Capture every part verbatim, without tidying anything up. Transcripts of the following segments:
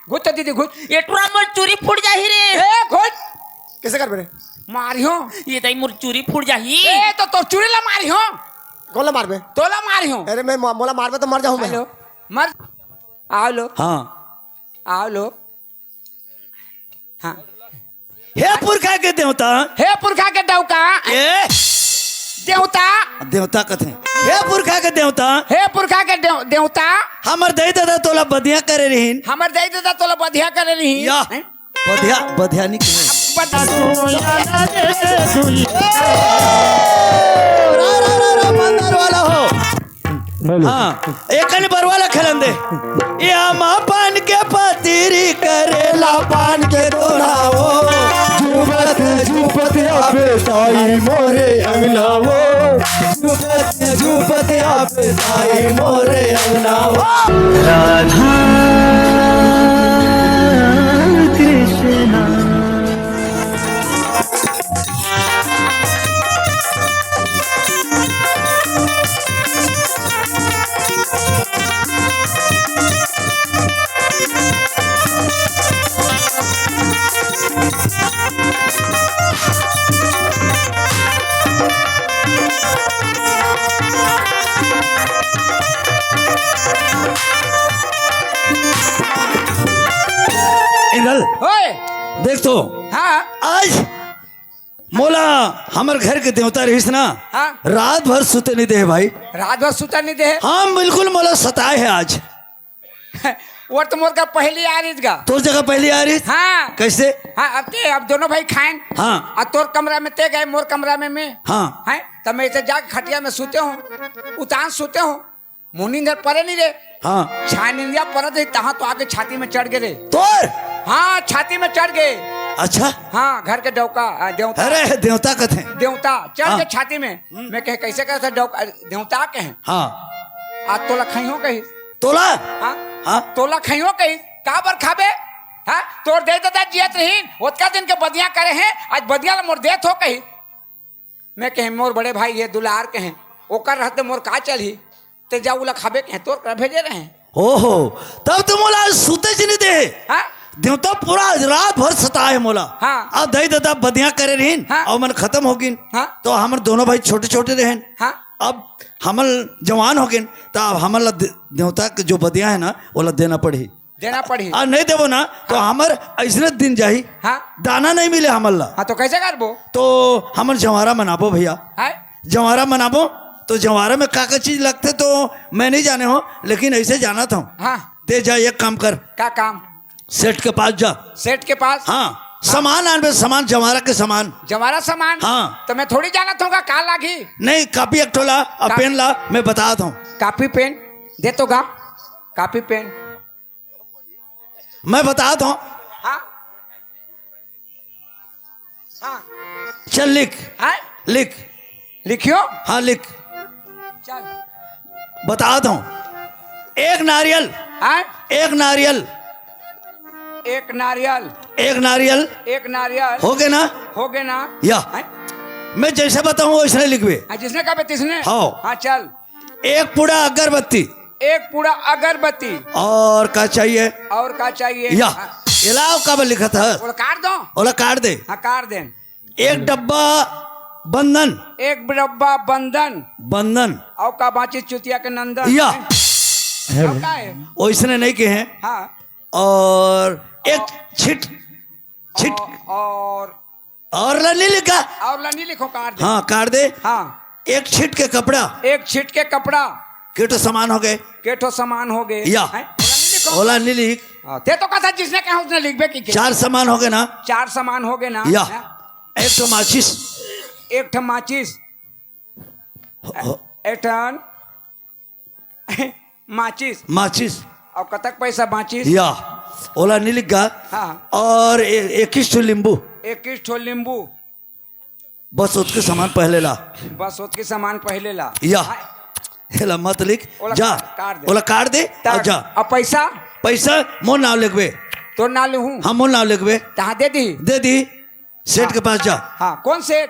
घुच तो दीदी, घुच। ए टुरा, मोर चूरी फूट जाही रे। ए, घुच। कइसे करबे रे? मारिहो। ए दाई, मोर चूरी फूट जाही। ए, तो तोर चूरी ला मारिहो। कोन ला मारबे? तोला मारिहो। अरे, मैं म-, मोला मारबे तो मर जाहूं मैं। हेलो, मर। आओ लो। हाँ। आओ लो। हाँ। हे पुरखा के देवता। हे पुरखा के डौका। ए? देवता। देवता कथे। हे पुरखा के देवता। हे पुरखा के देव-, देवता। हमर दाई ददा तोला बदिया करे रहिन। हमर दाई ददा तोला बदिया करे रहिन। या। हैं? बधिया, बधिया नहीं कहे। बद- रा, रा, रा, रा, बंदर वाला हो। हेलो। हाँ, एक कनी बरवा ला खेलन दे। या माँ पान के पतीरी करेला पान के दोना हो। झूपत, झूपत आबे साई मोरे अंगना हो। झूपत, झूपत आबे साई मोरे अंगना हो। राधा कृष्णा। इंदल, ओए! देख तो, हाँ। आज मोला हमर घर के देवता रहिस ना, हाँ। रात भर सुते नहीं दे भाई। रात भर सुते नहीं दे? हाँ, बिल्कुल मोला सताए हे आज। वो तो मोर का पहली आ रही गा। तोर जगह पहली आ रही? हाँ। कैसे? हाँ, अब ते, अब दोनों भाई खाएन। हाँ। आ तोर कमरा में ते गए, मोर कमरा में मैं। हाँ। हैं? तब मैं इसे जाके खटिया में सुते हों, उतान सुते हों। मुँह नींदर परे नहीं रे। हाँ। छाय निंदिया परत रही, तहाँ तो आके छाती में चढ़ गे रे। तोर? हाँ, छाती में चढ़ गे। अच्छा। हाँ, घर के डौका, आ, देवता। अरे, देवता कथे। देवता, चढ़ हाँ। गे छाती में। हम्म। मैं कहे, "कैसे कहत हे डौका, देवता कहे?" हाँ। "आज तोला खइहो कही।" तोला? हाँ। हाँ। "तोला खइहो कही, का बर खाबे? हाँ, तोर दाई ददा जियत रहिन, ओतका दिन के बदिया करे हे, आज बदिया ला मोर देत हो कही।" मैं कहे, "मोर बड़े भाई हे दुलार कहे, ओकर रहते मोर का चलही? ते जा उला खाबे कहे, तोर करा भेजे रहे।" ओहो, तब तो मोला सुते च नहीं दे। हाँ? देवता पूरा रात भर सताए मोला। हाँ। अब दाई ददा बदिया करे रहिन, हाँ। अब मन खत्म हो गिन। हाँ। तो हमर दोनों भाई छोटे-छोटे रहेन। हाँ। अब हमन जवान हो गिन, तो अब हमन ला दे-, देवता के जो बदिया हे ना, ओला देना पड़ही। देना पड़ही। आ, नहीं देबो ना, तो हाँ। हमर अइसने दिन जाही। हाँ। दाना नहीं मिले हमन ला। हाँ, तो कैसे करबो? तो हमन जंवारा मनाबो भैया। हाँ? जंवारा मनाबो, तो जंवारा में का का चीज लगथे तो मैं नहीं जाने हों, लेकिन ऐसे जानत हों। हाँ। ते जा, एक काम कर। का काम? सेठ के पास जा। सेठ के पास? हाँ, हाँ। सामान आनबे, सामान, जंवारा के सामान। जंवारा सामान? हाँ। तो मैं थोड़ी जानत हों का, का लागी? नहीं, कापी एक ठो ला, अउ का-, पेन ला, मैं बतात हों। कापी पेन दे तो गा, कापी पेन। मैं बतात हों। हाँ। हाँ। चल लिख। हाँ? लिख। लिखियो? हाँ, लिख। चल। बतात हों। एक नारियल। हाँ? एक नारियल। एक नारियल। एक नारियल। एक नारियल। हो गे ना? हो गे ना? या। हाँ? मैं जैसे बताऊं, वैसने लिखबे। हाँ, जिसने कहा, तिसने? हाँ। हाँ, चल। एक पुड़ा अगरबत्ती। एक पुड़ा अगरबत्ती। और का चाहिए? और का चाहिए? या, हाँ। एला अउ काबर लिखत हस? ओला काट दो। ओला काट दे। हाँ, काट दे। एक डब्बा बंदन। एक डब्बा बंदन। बंदन। अउ का बाँचिस चुतिया के नंदन? या। अउ का हे? ओइसने नहीं कहे। हाँ। और एक छिट, छिट। और, और और ला नहीं लिखा? और ला नहीं लिखो, काट दे। हाँ, काट दे। हाँ। एक छिट के कपड़ा। एक छिट के कपड़ा। के ठो सामान हो गे? के ठो सामान हो गे? या। हैं? ओला नहीं लिखो। ओला नहीं लिख। हाँ, ते तो कहा था जिसने कहा उसने लिखबे की के? चार सामान हो गे ना? चार सामान हो गे ना? या। हैं? एक ठो माचिस। एक ठो माचिस। हो, हो। एक ठन माचिस। माचिस। अउ कतक पैसा बाँचिस? या, ओला नहीं लिख गा। हाँ। और ए-, इक्कीस ठो नींबू। इक्कीस ठो नींबू। बस ओतके सामान पहले ला। बस ओतके सामान पहले ला। या। हाँ। एला मत लिख। ओला जा। काट दे। ओला काट दे तब और जा। अब पैसा? पैसा मोर नाम लिखबे। तोर नाम लिखूं? हाँ, मोर नाम लिखबे। तहाँ दे दी। दे दी। सेठ हाँ। के पास जा। हाँ, कौन सेठ?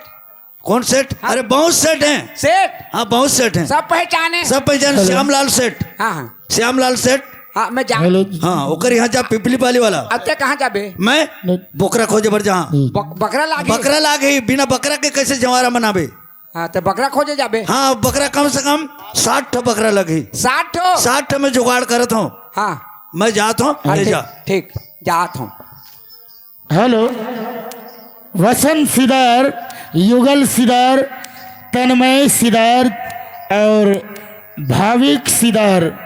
कौन सेठ? हाँ। अरे, बहुत सेठ हैं। सेठ? हाँ, बहुत सेठ हैं। सब पहचाने? सब पहचाने। हेलो। श्यामलाल सेठ। हाँ, हाँ। श्यामलाल सेठ। हाँ, मैं जा। हेलो जी। हाँ, ओकर यहाँ जा, पिपली पाली वाला। अब ते कहाँ जाबे? मैं नहीं। बोकरा खोजे बर जहाँ। नहीं। बक-, बकरा लागे? बकरा लागे, बिना बकरा के कैसे जवारा मनाबे? हाँ, तो बकरा खोजे जाबे। हाँ, बकरा कम से कम साठ ठो बकरा लगही। साठ ठो? साठ ठो मैं जुगाड़ करत हूँ। हाँ। मैं जात हूँ, अरे ले ठीक, जा। ठीक, जात हूँ। हेलो, वसंत सिदार, युगल सिदार, तन्मय सिदार और भाविक सिदार,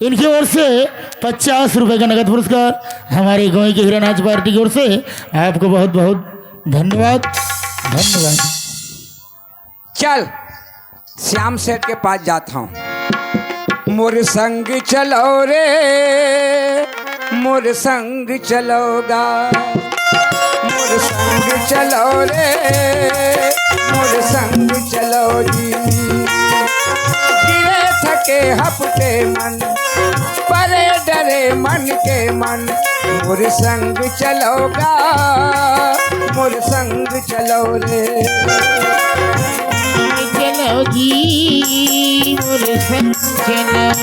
इनकी ओर से पचास रुपए का नगद पुरस्कार हमारे गांव की हीरा नाच पार्टी की ओर से। आपको बहुत बहुत धन्यवाद, धन्यवाद। चल, श्याम सेठ के पास जाता हूँ। मोर संग चलो रे, मोर संग चलोगा, मोर संग चलो रे, मोर संग चलो जी। गिरे थके हपटे मन, परे डरे मन के मन, मोर संग चलोगा, मोर संग चलो रे। चलो जी, मोर संग चलो रे।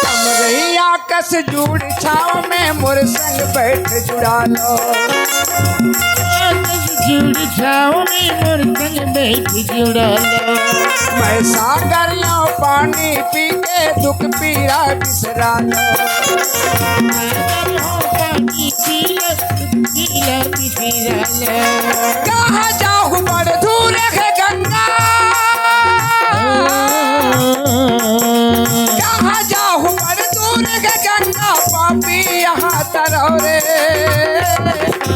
हमरही आकस जुड़ छाव में मोर संग बैठ जुड़ा लो। आकस जुड़ छाव में मोर संग बैठ जुड़ा लो। मैं सागर यो पानी पी के दुख पीरा बिसरा लो। सागर यो पानी पी ले, दुख पीरा बिसरा लो। कहाँ जाहू बड़ दूर है गंगा, कहाँ जाहू बड़ दूर है गंगा, पापी यहाँ तरौ रे।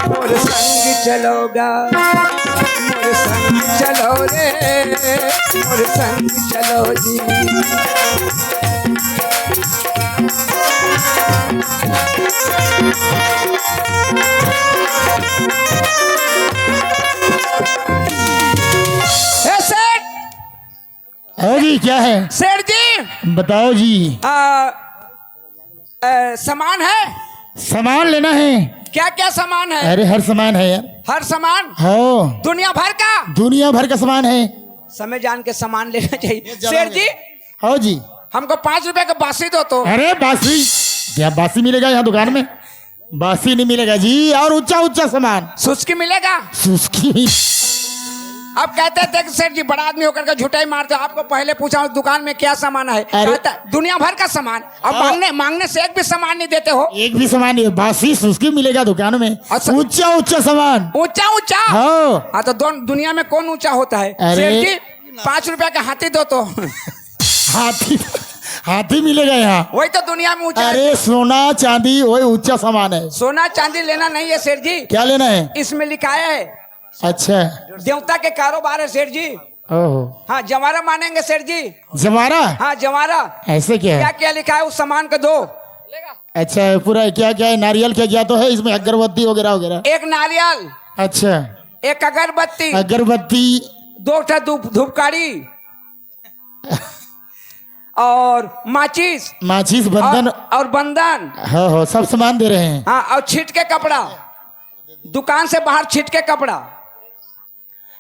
मोर संग चलोगा, मोर संग चलो रे, मोर संग चलो जी। ए सेठ, हाँ जी, क्या है? सेठ जी, बताओ जी। आ, अ, सामान है? सामान लेना है। क्या क्या सामान है? अरे, हर सामान है यार। हर सामान? हाँ। दुनिया भर का? दुनिया भर का सामान है। समय जान के सामान लेना चाहिए। सेठ जी, हाँ जी। हमको पाँच रुपए का बासी दो तो। अरे बासी, क्या बासी मिलेगा यहाँ दुकान में? बासी नहीं मिलेगा जी। और ऊंचा ऊंचा सामान। सुस्की मिलेगा? सुस्की भी। अब कहते थे कि सेठ जी, बड़ा आदमी होकर के झूठा ही मारते हो। आपको पहले पूछा उस दुकान में क्या सामान है, अरे। कहता, दुनिया भर का सामान। अब हाँ। मांगने, मांगने से एक भी सामान नहीं देते हो। एक भी सामान नहीं, बासी सुस्की मिलेगा दुकान में। अच्छा। ऊंचा ऊंचा सामान। ऊंचा ऊंचा? हाँ। हाँ, तो दोन-, दुनिया में कौन ऊंचा होता है? अरे। सेठ जी, पाँच रुपया का हाथी दो तो। हाथी, हाथी मिलेगा यहाँ? वही तो दुनिया में ऊंचा है। अरे, सोना चांदी वही ऊंचा सामान है। सोना चांदी लेना नहीं है सेठ जी। क्या लेना है? इसमें लिखाया है। अच्छा। देवता के कारोबार है सेठ जी। ओहो। हाँ, जवारा मानेंगे सेठ जी। जवारा? हाँ, जवारा। ऐसे क्या है? क्या क्या लिखा है उस सामान को दो। अच्छा, पूरा क्या क्या है? नारियल क्या क्या तो है इसमें, अगरबत्ती वगैरह वगैरह? एक नारियल। अच्छा। एक अगरबत्ती। अगरबत्ती। दो ठा धूप, धूपकाड़ी। और माचिस। माचिस, बंदन। और, और बंदन। हाँ, हाँ, सब सामान दे रहे हैं। हाँ, और छिटके कपड़ा। दुकान से बाहर छिटके कपड़ा।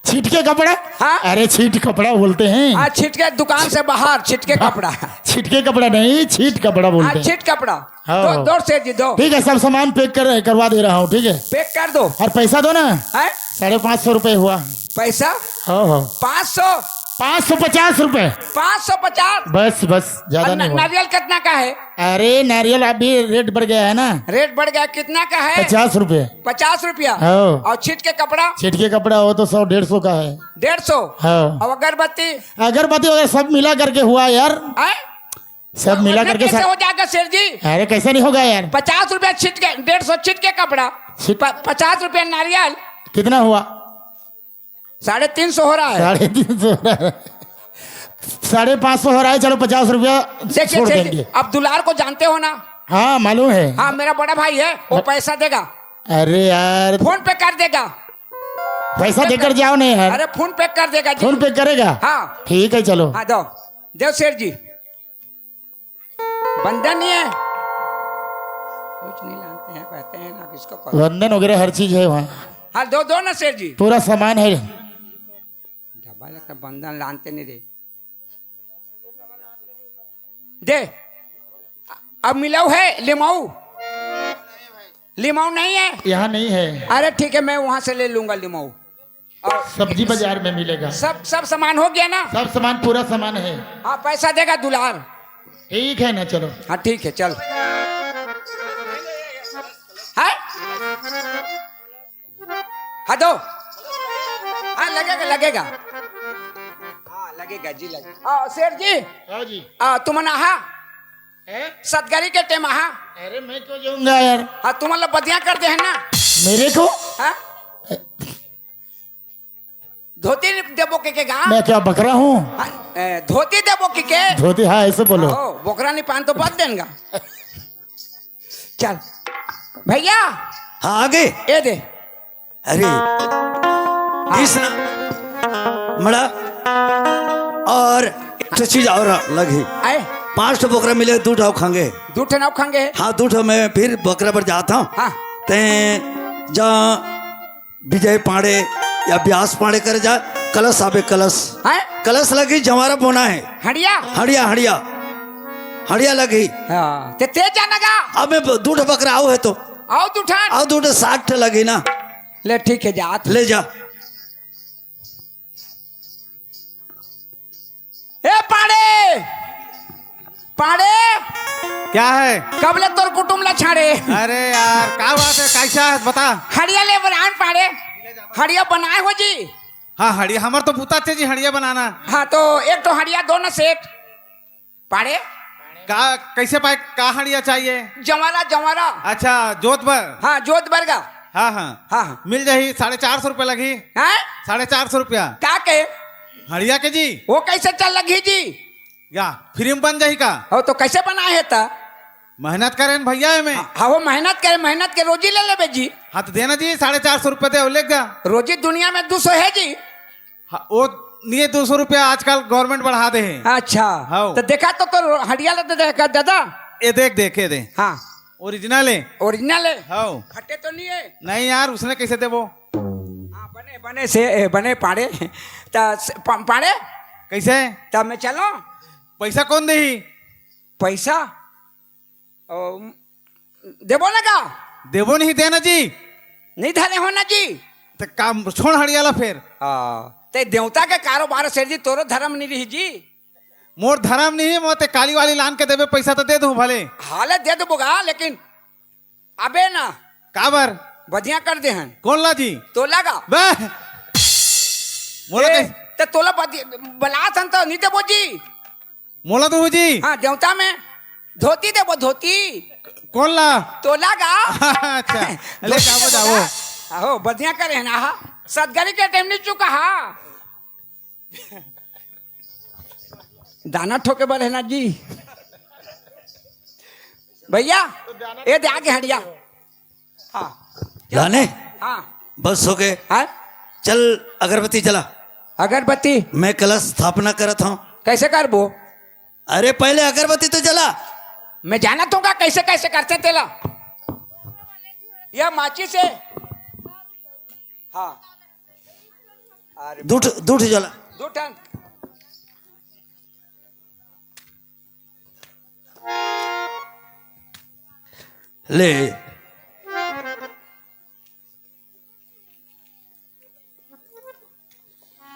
छिटके कपड़ा? हाँ। अरे, छीट कपड़ा बोलते हैं। हाँ, छिटके, दुकान से बाहर छिटके हाँ, कपड़ा। छिटके कपड़ा नहीं, छीट कपड़ा बोलते हाँ, हैं। छीट कपड़ा। हाँ, दो, हाँ। दो सेठ जी, दो। ठीक है, सब सामान पैक कर, करवा दे रहा हूँ, ठीक है? पैक कर दो। और पैसा दो ना। हैं? साढ़े पाँच सौ रुपए हुआ। पैसा? हाँ, हाँ। पाँच सौ? पाँच सौ पचास रुपए। पाँच सौ पचास? बस, बस, ज्यादा और नहीं न-, हुआ। नारियल कितना का है? अरे, नारियल अभी रेट बढ़ गया है ना। रेट बढ़ गया, कितना का है? पचास रुपए। पचास रुपया? हाँ। और छिटके कपड़ा? छिटके कपड़ा हो तो सौ डेढ़ सौ का है। डेढ़ सौ? हाँ। और अगरबत्ती? अगरबत्ती वगैरह सब मिला करके हुआ यार। हैं? सब मिला करके कैसे सा- हो जाएगा सेठ जी? अरे, कैसे नहीं होगा यार? पचास रुपया छिटके, डेढ़ सौ छिटके कपड़ा, छिट- प-, पचास रुपया नारियल। कितना हुआ? साढ़े तीन सौ हो रहा है। साढ़े तीन सौ हो रहा है। साढ़े पाँच सौ हो रहा है, चलो पचास रुपया देखिए छोड़ सेठ जी, देंगे। अब दुलार को जानते हो ना? हाँ, मालूम है। हाँ, मेरा बड़ा भाई है, वो पैसा देगा। अरे यार। फोन पे कर देगा। पैसा देकर जाओ नहीं यार। अरे, फोन पे कर देगा जी। फोन पे करेगा? हाँ। ठीक है, चलो। हाँ, दो। देव सेठ जी। बंधन नहीं है, कुछ नहीं लानते हैं, कहते हैं ना किसको करो। बंधन वगैरह हर चीज है वहाँ। हाँ, दो, दो ना सेठ जी। पूरा सामान है। डब्बा लगता बंधन लानते नहीं रे। दे। अब मिलाऊ है लिमाऊ? लिमाऊ नहीं है? यहाँ नहीं है। अरे ठीक है, मैं वहां से ले लूंगा लिमाऊ। और सब्जी बाजार में मिलेगा। सब, सब सामान हो गया ना? सब सामान, पूरा सामान है। हाँ, पैसा देगा दुलार। ठीक है ना, चलो। हाँ, ठीक है, चल। है? हाँ, दो। हाँ, लगेगा, लगेगा। हाँ, लगेगा जी, लगेगा। हाँ, सेठ जी। हाँ जी। आ, तुमन आहा? हैं? सतगरी के टेम आहा? अरे, मैं क्यों जाऊंगा यार? हाँ, तुमन ला बदिया कर दे है ना? मेरे को? हाँ? धोती देबो के, के गा? मैं क्या बकरा हूँ? हाँ, ए, धोती देबो के, के? धोती, हाँ, ऐसे बोलो। ओ, बोकरा नहीं पान तो बात देनगा। चल भैया। हाँ, आगे। ये दे। अरे, हाँ। इस ना, मड़ा और एक ठो चीज और लगी। आए। पांच ठो बोकरा मिले, दू ठो खांगे। दू ठो नाव खांगे। हाँ, दू ठो मैं फिर बोकरा पर जाता हूँ। हाँ। ते जा विजय पांडे या व्यास पांडे करे जा, कलश आबे, कलश। हैं? कलश लगी, जवारा बोना है। हड़िया? हड़िया, हड़िया। हड़िया लगी। हाँ, ते, ते जाना गा? अब मैं ब-, दू ठो बकरा आओ है तो। आओ दू ठन। आओ दू ठो, साठ ठो लगी ना। ले, ठीक है, जा। ले जा। ए पाड़े, पाड़े। क्या है? कब ले तोर कुटुम ला छाड़े? अरे यार, का बात है? कैसा है? बता। हड़िया ले बरान पाड़े। हड़िया बनाए हो जी? हाँ, हड़िया, हमर तो बूता थे जी, हड़िया बनाना। हाँ, तो एक तो हड़िया दो ना सेठ। पाड़े? का, कैसे पाए, का हड़िया चाहिए? जंवारा, जंवारा। अच्छा, जोत बर? हाँ, जोत बर गा। हाँ, हाँ। हाँ, हाँ। मिल जाही, साढ़े चार सौ रुपया लगही। हैं? साढ़े चार सौ रुपया। का के? हड़िया के जी। वो कैसे चल लगही जी? या, फ्री में बन जाही का? हो, तो कैसे बनाए है त? मेहनत करे न भैया एमे। हाँ, हाँ, वो मेहनत करे, मेहनत के रोजी ले लेबे जी। हाँ, तो देना जी, साढ़े चार सौ रुपया दे, ले गा। रोजी दुनिया में दू सौ है जी। हाँ, वो नहीं, दो सौ रुपया आजकल government बढ़ा दे है। अच्छा, हाँ। तो देखा तो, तो हड़िया ले दे, दे का दादा। ये देख, देख, ये दे। हाँ। Original है। Original है? हाँ। फटे तो नहीं है? नहीं यार, उसने कैसे देबो? हाँ, बने, बने से, ए, बने पाड़े। त से, पा-, पाड़े? कैसे? तब मैं चलो। पैसा कौन देही? पैसा? ओ, देबो ना का? देबो नहीं, देना जी। नहीं धरे हो ना जी। ते काम छोड़ हड़ियाला फेर। हाँ, ते देवता के कारोबार सेठ जी, तोरो धर्म नहीं रही जी। मोर धर्म नहीं, मोर ते काली वाली लान के देबे पैसा तो दे दूं भले। हाले दे देबो गा, लेकिन अबे ना। काबर? बदिया कर दे हन। कौन ला जी? तोला गा। बे! मोला ए, कह- ते तोला बदि-, बलात हन तो नहीं देबो जी। मोला तो जी। हाँ, देवता में धोती देबो, धोती। कौन ला? तोला गा। अच्छा, ले जाबो, जाबो। आहो, बदिया करे है ना, हा। सतगरी के टाइम नहीं चुका, हा। दाना ठोके बर है ना जी। भैया, ये दे आगे हड़िया। हाँ। लाने? हाँ। बस हो गए। हाँ? चल, अगरबत्ती जला। अगरबत्ती? मैं कलश स्थापना करत हूँ। कैसे करबो? अरे, पहले अगरबत्ती तो जला। मैं जानत हूँ का कैसे, कैसे करते तेला। यह माचिस है। हाँ। अरे दू ठो, दू ठो जला। दू ठन। ले।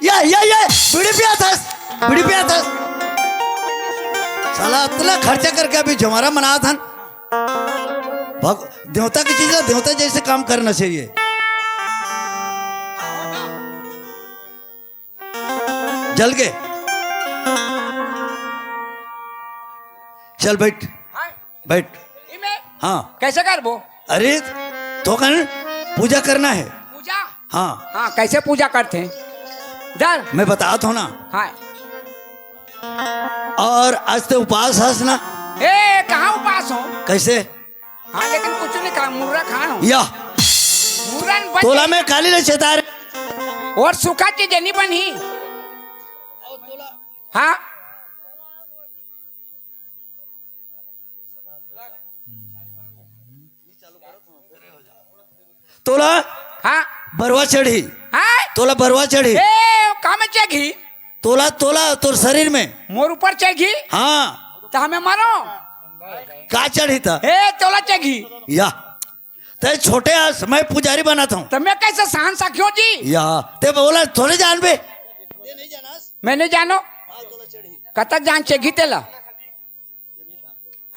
या, या, या, बीड़ी पिया था, बीड़ी पिया था। साला इतना खर्चा करके अभी जमारा मना था। भग-, देवता की चीज है, देवता जैसे काम करना चाहिए। जल के। चल बैठ। हाँ। बैठ। इमे? हाँ। कैसे करबो? अरे, थोकन पूजा करना है। पूजा? हाँ। हाँ, कैसे पूजा करते हैं? डर। मैं बतात हूँ ना। हाँ। और आज ते उपास हस ना? ए, कहाँ उपास हो? कैसे? हाँ, लेकिन कुछ नहीं खा, मुर्रा खाए हो। या। मुर्रा न बच तोला मैं काली ले चेता रहे। और सूखा चीज नहीं बनी। हाँ। तोला हाँ। बरवा चढ़ी। हाँ। तोला बरवा चढ़ी। ए, काम चढ़ी। तोला, तोला, तोर शरीर में। मोर ऊपर चढ़ी? हाँ। तो हमें मारो। का चढ़ी था? ए, तोला चढ़ी। या। ते छोटे आस, मैं पुजारी बनाता हूँ। तो मैं कैसे सहन साखियो जी? या। ते बोला, थोड़े जान बे। मैं नहीं जानो। कतक जान चढ़ी तेला?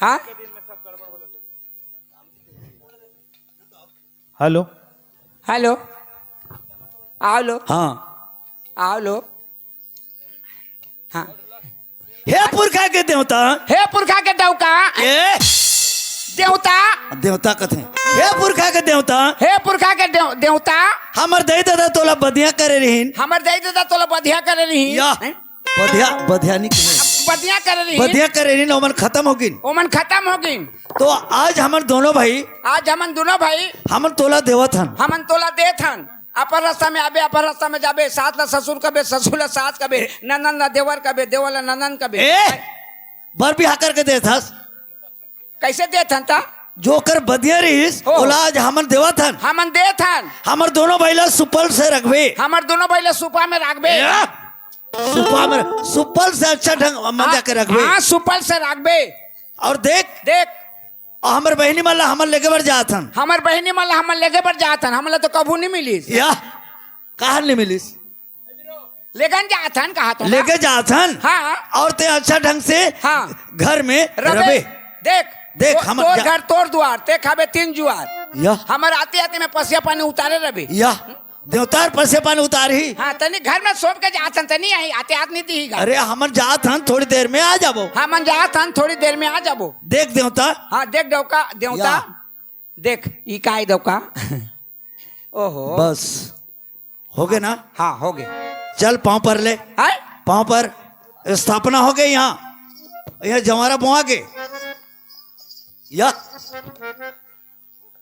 हाँ। हेलो। हेलो। आओ लो। हाँ। आओ लो। हाँ। हे पुरखा के देवता। हे पुरखा के देवता। ए? देवता। देवता कथे। हे पुरखा के देवता। हे पुरखा के देव-, देवता। हमर दई ददा तोला बदिया करे रहिन। हमर दई ददा तोला बदिया करे रहिन। या। हैं? बधिया, बधिया नहीं कहे। बदिया करे रही। बधिया करे रही ना, ओमन खत्म हो गिन। ओमन खत्म हो गिन। तो आज हमन दोनों भाई, आज हमन दोनों भाई, हमन तोला देवत हन। हमन तोला देत हन। अपन रास्ता में आबे, अपन रास्ता में जाबे, सास ला ससुर कबे, ससुर ला सास कबे, ननन ला देवर कबे, देवर ला ननन कबे। ए, बर बिहा करके देत हस। कैसे देत हन ता? जोकर बदिया रहिस, हो। ओला आज हमन देवत हन। हमन देत हन। हमर दोनों भाई ला सुपल से रखबे। हमर दोनों भाई ला सुपा में रखबे। या? सुपा में, सुपल से अच्छा ढंग मजा के रखबे। हाँ, सुपल से रखबे। और देख, देख। और हमर बहिनी मन ला हमन लेके बर जात हन। हमर बहिनी मन ला हमन लेके बर जात हन। हमन ला तो कभू नहीं मिलिस। या? काहर नहीं मिलिस? लेगन जाथन, कहा तो ना। लेके जाथन। हाँ। और ते अच्छा ढंग से हाँ। घर में रबे। रबे। देख, देख, तो-, हम तोर जा- घर, तोर दुआर, ते खाबे तीन जुआर। या। हमर आते आते में पसिया पानी उतारे रबे। या। देवतार पसिया पानी उतार ही। हाँ, तनी घर में सोप के जाथन, तनी आई, आते आत नहीं दी ही गा। अरे, हमन जाथन, थोड़ी देर में आ जाबो। हमन जाथन, थोड़ी देर में आ जाबो। देख देवता। हाँ, देख डौका, देवता। या। देख, ई काय डौका। ओहो। बस। हो गए ना? हाँ, हो गए। चल, पाँव पर ले। हैं? पाँव पर स्थापना हो गई यहाँ। यहाँ जवारा बोआ के। या।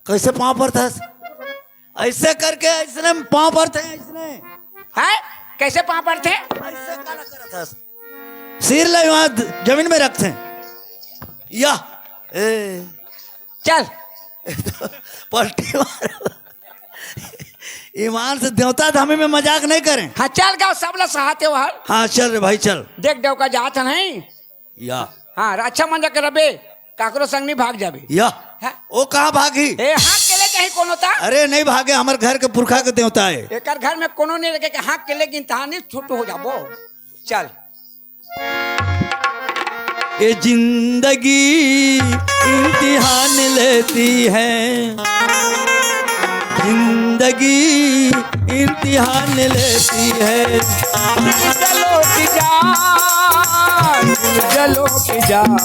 कैसे पाँव पर था? ऐसे करके, ऐसने पाँव पर थे, ऐसने। हैं? कैसे पाँव पर थे? ऐसे काला करत हस। सिर ले वहाँ द-, जमीन में रखते हैं। या। ए। चल। पलटी मार। ईमान से देवता धामी में मजाक नहीं करें। हाँ, चल गाओ, सब ला सहाते वहर। हाँ, चल रे भाई, चल। देख डौका जात नहीं। या। हाँ, अच्छा मन जाके रबे, काकरो संग नहीं भाग जाबे। या। हाँ। ओ कहाँ भागी? ए, हाँक के ले जाही कोनो ता। अरे, नहीं भागे, हमर घर के पुरखा के देवता है। एकर घर में कोनो नहीं रखे के हाँक के ले गिन तहाँ नहीं छुट्ट हो जाबो। चल। ये जिंदगी इम्तिहान लेती है, जिंदगी इम्तिहान लेती है। चलो कि जान, चलो कि जान,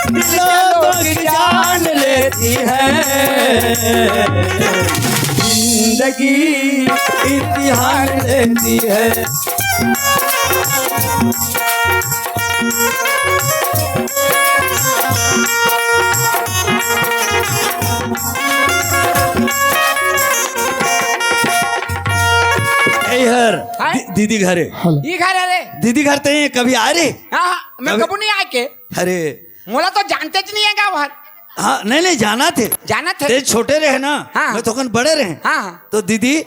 चलो कि जान लेती है। जिंदगी इम्तिहान लेती है। ए हर, हाँ? दी-, दीदी घरे। हेलो। ई घर है रे। दीदी घर ते कभी आए रे? हाँ, हाँ, मैं कभी कबू नहीं आए के। अरे। मोला तो जानते च नहीं है गाँव हर। हाँ, नहीं, नहीं, जाना थे। जाना थे। ते छोटे रहे ना, हाँ। मैं तो कन बड़े रहे। हाँ, हाँ। तो दीदी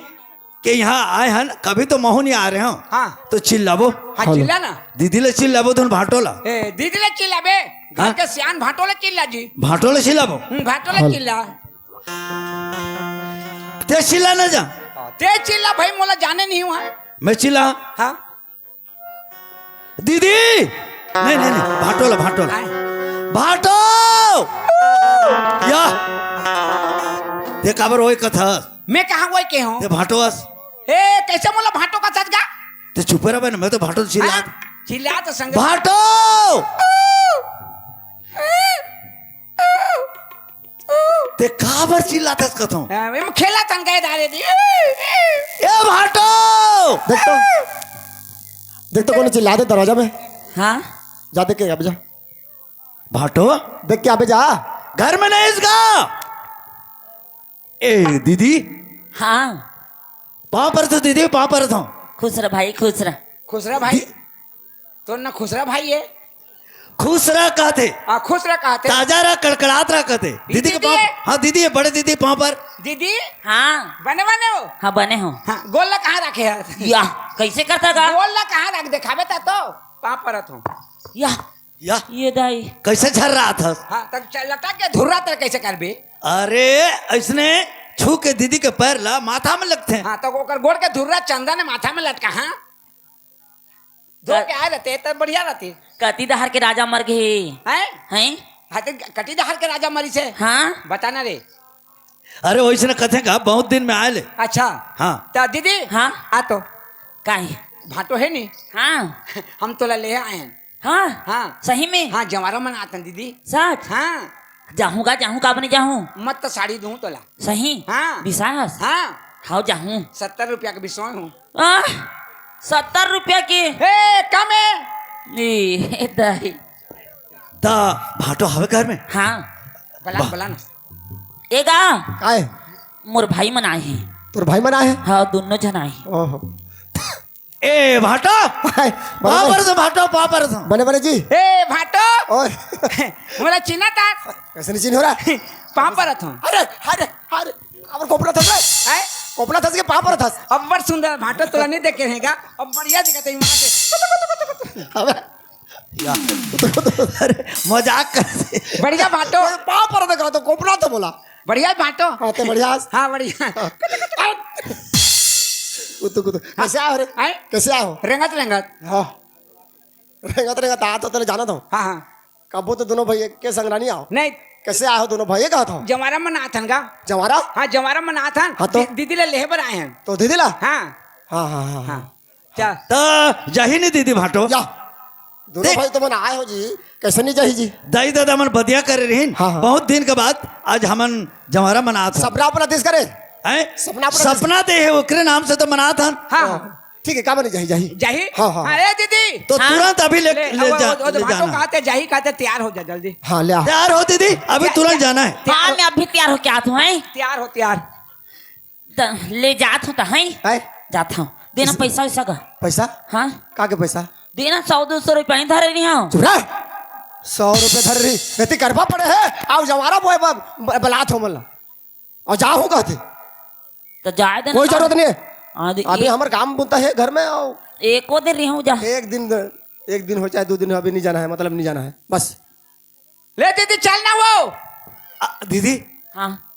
के यहाँ आए हन, कभी तो महू नहीं आ रहे हो। हाँ। तो चिल्लाबो। हाँ, हेलो। चिल्ला ना। दीदी ले चिल्लाबो, तुम भाटो ला। ए, दीदी ले चिल्लाबे। घर हाँ। के सियान भाटो ले चिल्ला जी। भाटो ले चिल्लाबो। हम्म, भाटो ले हेलो। चिल्ला। ते चिल्ला ना जा। हाँ, ते चिल्ला भाई, मोला जाने नहीं हुआ। मैं चिल्ला। हाँ। दीदी! नहीं, नहीं, नहीं, भाटो ला, भाटो ला। आए। भाटो! या! ते काबर ओए कथस? मैं कहाँ ओए के हूँ? ते भाटो अस। ए, कैसे मोला भाटो कथस गा? ते चुपे रह बे ना, मैं तो भाटो चिल्ला। हाँ, चिल्ला तो संग। भाटो! ते काबर चिल्लाथस कथों? हाँ, मैं खेला तन गए दारे दी। ए भाटो! देख तो, देख तो कोन चिल्लाथे दरवाजा में। हाँ। जा देख के आबे जा। भाटो, देख के आबे जा। घर में नहीं इसका। ए दीदी। हाँ। पाँव परत हँव दीदी, पाँव परत हँव। खुश रह भाई, खुश रह। खुश रह भाई। दी- तोर ना खुश रह भाई ये। खुश रह कहथे। हाँ, खुश रह कहथे। ताजा रह, कड़कड़ात रह कहथे। दीदी के दीदी। पाँव, हाँ दीदी, ये बड़े दीदी पाँव पर। दीदी। हाँ। बने बने हो? हाँ, बने हो। हाँ, गोड़ ला कहाँ रखे है? या, कैसे करता गा? गोड़ ला कहाँ रख, देखाबे ता तो। पाँव परत हँव। या। या। ये दाई। कैसे झर्राथस? हाँ, तब च-, लटक के धुर्रा तर कैसे करबे? अरे, अइसने छू के दीदी के पैर ला माथा में लगथे। हाँ, तो ओकर गोड़ के धुर्रा चंदन माथा में लटका, हाँ? दो क-, क्या रहते, तो बढ़िया रहते। कती डहर के राजा मर गे। हैं? हैं? हाँ, तो कती डहर के राजा मरिस हे। हाँ? बता ना रे। अरे, वइसने कथे का, बहुत दिन में आय ले। अच्छा। हाँ। तो दीदी, हाँ? आ तो। काहे? भाटो हे नी? हाँ। हम तोला लेहे आए हन। हाँ? हाँ। सही में? हाँ, जंवारा मनात हन दीदी। सच? हाँ। जाहूँ गा, जाहूँ, काबर नइ जाहूँ? मस्त साड़ी दूँ तोला। सही? हाँ। विश्वास? हाँ। हव, जाहूँ। सत्तर रुपया के बिसोए हँव। आह, सत्तर रुपया के? हे, कम हे। ए, ए दाई। त भाटो हवे घर में? हाँ। बला, वाह। बला ना। ए गा। काय? मोर भाई मन आए हे। तोर भाई मन आए हे? हाँ, दूनों झन आए हे। ओहो। ए, भाटो। हाय, पाँव परत हँव भाटो, पाँव परत हँव। बने, बने जी। ए, भाटो। ओए। मोला चिन्हत हस? कइसे नइ चिन्हों रा? पाँव परत हँव। अरे, अरे, अरे, काबर कोपला थस रे? हैं? कोपला थस के पाँव परत हस? अब्बड़ सुंदर भाटो, तोला नइ देखे रहेगा। अब बढ़िया दिखत हे वहाँ से। अबे। या। अरे, मजाक करथे। बढ़िया भाटो। पाँव परत हँव कहत हँव, कोपला थस मोला। बढ़िया भाटो। हाँ, ते बढ़िया हस। हाँ, बढ़िया। कुतु, कुतु। कइसे आय हो रे? हैं? कइसे आय हो? रेंगत, रेंगत। हाँ। रेंगत, रेंगत आत हँव, तोला जानत हँव। हाँ, हाँ। कभू तो दूनों भाई के संग नइ आव। नहीं। कइसे आय हो दूनों भाई, कहत हँव? जंवारा मनात हन गा। जंवारा? हाँ, जंवारा मनात हन। हाँ, तो? दी-, दीदी ला लेहे बर आए हन। तो दीदी ला? हाँ। हाँ, हाँ, हाँ, हाँ। हाँ। चल। त जाही नी दीदी भाटो? या। दूनों देख। भाई तुमन आय हो जी, कइसे नइ जाही जी? दाई ददा मन बतिया करे रहिन, हाँ, हाँ। बहुत दिन के बाद आज हमन जंवारा मनात हन। सपना अपना देश करे? हैं? सपना अपना सपना दे हे, ओकरे नाम से तो मनात हन। हाँ, हाँ। ठीक हे, काबर नइ जाही, जाही। जाही? हाँ, हाँ, हाँ। अरे दीदी। तो हाँ। तुरंत अभी ले, ले जा, वो, वो, ले भाटो जाना। कहत हे, जाही कहत हे, तैयार हो जा जल्दी। हाँ, ले आ। तैयार हो दीदी, अभी तुरंत जाना हे। हाँ, मैं अभी तैयार होके आत हँव, हैं? तैयार हो, तैयार। त ले जात हँव त, हैं? हैं? जात हँव। देना पैसा वैसा का। पैसा? हाँ। का के पैसा? देना, सौ दो सौ रुपया नइ धरे रहे हँव। चुप रह। सौ रुपया धरे रहे। एती करबा पड़े हे। अउ जंवारा बोए ब-, ब-, बलात हँव मोला। अउ जाहूँ कहत हे। त जाए देना। कोई जरूरत नइ हे। हाँ, दे-, अभी एक हमर काम बुता हे घर में, अउ एको दिन रहे हँव जा। एक दिन, एक दिन हो चाहे दू दिन हो, अभी नइ जाना हे, मतलब नइ जाना हे। बस। ले दीदी, चल ना वो। आ, दीदी। हाँ।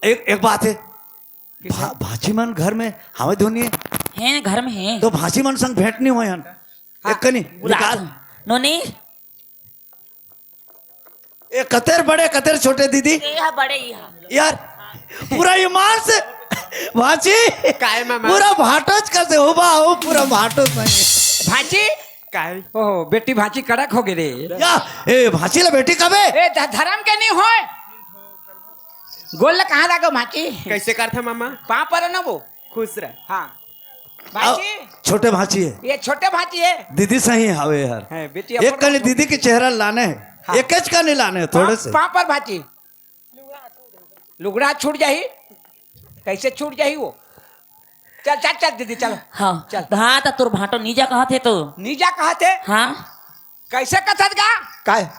एक, एक बात हे। कइसे? भा-, भाँची मन घर में हवे धुन नइ हे? हैं, घर में हे। त भाँची मन संग भेंट नइ होय हन। हाँ, एक कनी बुला निकाल। नोनी। ए, कतेर बड़े, कतेर छोटे दीदी? ए हा बड़े, ए हा। यार, पूरा ईमान से भाँची। काय मामा? पूरा भाटोच कस हे, हूबहू पूरा भाटो सही। भाँची? काय? ओहो, बेटी भाँची कड़क हो गे रे। या, ए, भाँची ला बेटी कबे? ए, ध-, धरम के नइ होय। गोड़ ला कहाँ लागो भाँची? कइसे करथा मामा? पाँव परो ना वो। खुश रह। हाँ। भाँची? छोटे भाँची हे। ए छोटे भाँची हे। दीदी सही हवे यार। हे, बेटी एक अपन कनी दीदी के चेहरा लाने हे। हाँ। एकेच कनी लाने हे, थोड़े से। पाँव पर भाँची। लुगड़ा छूट जाही। कइसे छूट जाही वो? चल, चल, चल दीदी, चल। हाँ। चल। हाँ, त तोर भाटो नइ जा कहत हे तो। नइ जा कहत हे? हाँ। कइसे कथस गा? काय?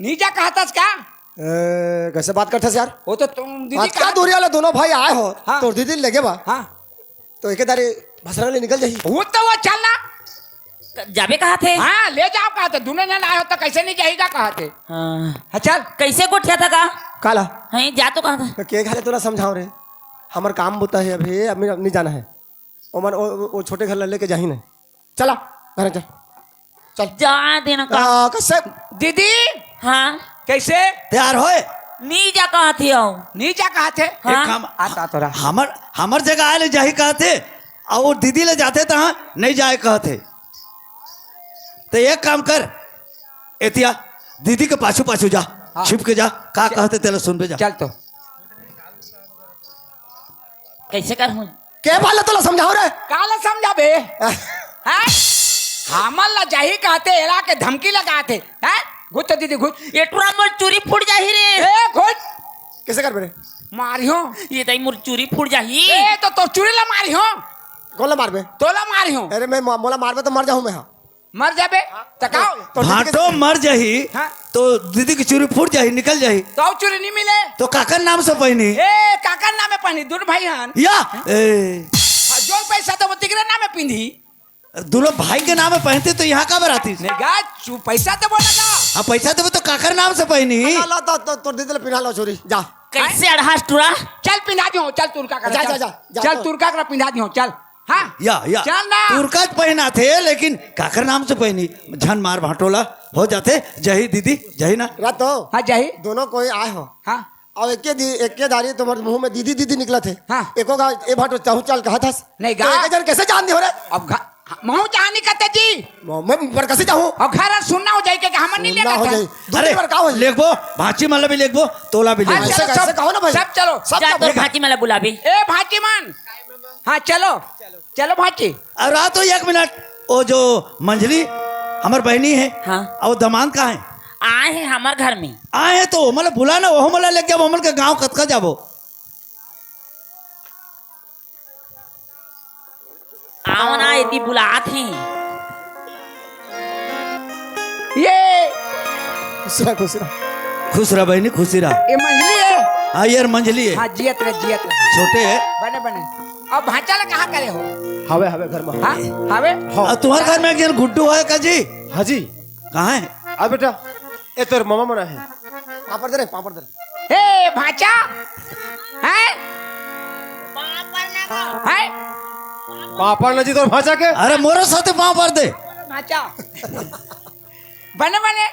नइ जा कहत हस का? ए, कइसे बात करथस यार? वो तो तुम दीदी आज का कहा दूरिया ले दूनों भाई आय हो, हाँ। तोर दीदी लेगे बा। हाँ। तो एके दारी भसरा ले निकल जाही। वो तो वो चल ना। जाबे कहत हे? हाँ, ले जाव कहत हे। दूनों झन आय हो त कइसे नइ जाही गा कहत हे। हाँ। हाँ, चल। कइसे गोठियाथा का? काला? हैं, जा तो कहत हे। त के घरे तोला समझाव रे? हमर काम बुता हे अभी, अभी नइ जाना हे। ओमन ओ, ओ, ओ छोटे घर ला लेके जाही नहीं। चला, घर चल। चल। जा देना का। आ, कइसे? दीदी। हाँ। कइसे? तैयार होय? नइ जा कहत हे। नइ जा कहत हे? हाँ। एक काम, आता तोरा। हमर, हमर जगह आय ले जाही कहत हे, अउ दीदी ले जाथे त हाँ, नइ जाय कहत हे। त एक काम कर, एतिया, दीदी के पाछू पाछू जा, हाँ। छिप के जा, का कहत हे तेला सुनबे जा। चल तो। कइसे करहूँ? के बात ला तोला समझाव रे? काला समझाबे? हैं? हमन ला जाही कहते, एला के धमकी लगात हे, हैं? घुच तो दीदी, घुच। ए टुरा, मोर चूरी फूट जाही रे। ए, घुच। कइसे करबे रे? मारिहो। ए दाई, मोर चूरी फूट जाही। ए, तो तोर चूरी ला मारिहो। कोन ला मारबे? तोला मारिहो। अरे, मैं म-, मोला मारबे तो मर जाहूं मैं, हां। मर जाबे? त का होही? तो भांटो मर जाही, हां। तो दीदी के चूरी फूट जाही, निकल जाही। तो अउ चूरी नहीं मिले। तो काकर नाम से पहिनी? ए, काकर नाम में पहिनी, दूनों भाई हन। या, ए। हां, जो पैसा देबो, तेकरे नाम में पिंधी। दूनों भाई के नाम में पहिनते तो यहां काबर आतिस? नहीं गा, चू-, पैसा देबो ना गा। हां, पैसा देबो तो काकर नाम से पहिनी? ला, ला, तो, तो, तोर दीदी ला पिन्हा ला चूरी, जा। कइसे अड़हास टुरा? चल पिन्हा दियो, चल टुरका करा, जा, चल। जा, जा, चल तो। टुरका करा पिन्हा दियो, चल। हां? या, या। चल ना। टुरका तो पहिनाथे, लेकिन काकर नाम से पहिनी? झन मार भांटो ला, हो जाथे, जाही दीदी, जाही ना। रात हो। हां, जाही। दूनों कोई आए हो। हां। अउ एके दी-, एके दारी तुम्हर मुंह में दीदी, दीदी निकलत हे। हां। एको गा, ए भांटो, तहूं चल कहत हस। नहीं तो गा। एके झन कइसे जान दिहो रे? अब घ-, महूं जानी कहते जी। म-, मैं पर कइसे जाहूं? अब घर सुन्ना हो जाही के, हमन नहीं सुन्ना लेगत हो हन। जाही। दू अरे, दिन बर का होही? लेगबो, भांची मन ला भी लेगबो, तोला भी हां, लेगबो। चलो, ऐसे, सब, ऐसे कहो ना भाई। सब चलो। सब जा, जाओ। तोर भांची मन ला बुलाबे। ए भांची मन। हां, चलो। चलो भांची। अउ रात हो, एक मिनट, वो जो मंझली हमर बहिनी हे, हां। अउ दमांद कहां हे? आए हे हमर घर में। आए हे तो ओमन ला बुला ना, ओमन ला लेके जाबो, ओमन के गांव कतका जाबो। आव ना, एती बुलात हे। ये खुश रह, खुश रह। खुश रह बहिनी, खुश रह। ये मंझली हे। हां, ये मंझली हे। हां, जियत रह, जियत रह। छोटे हे। बने, बने। अब भांचा ला कहां करे हो? हवे, हवे घर में। हां, हवे? हां। अउ तुम्हर घर में एक झन गुड्डू हे का जी? हां जी। कहां हे? आ बेटा, ए तोर ममा मन हे। पांव पर दे रे, पांव पर दे रे। ए, भांचा? हैं? हैं? पांव पर ना जी तोर भांचा के। अरे, मोरो साथे पांव पर दे। भांचा। बने, बने।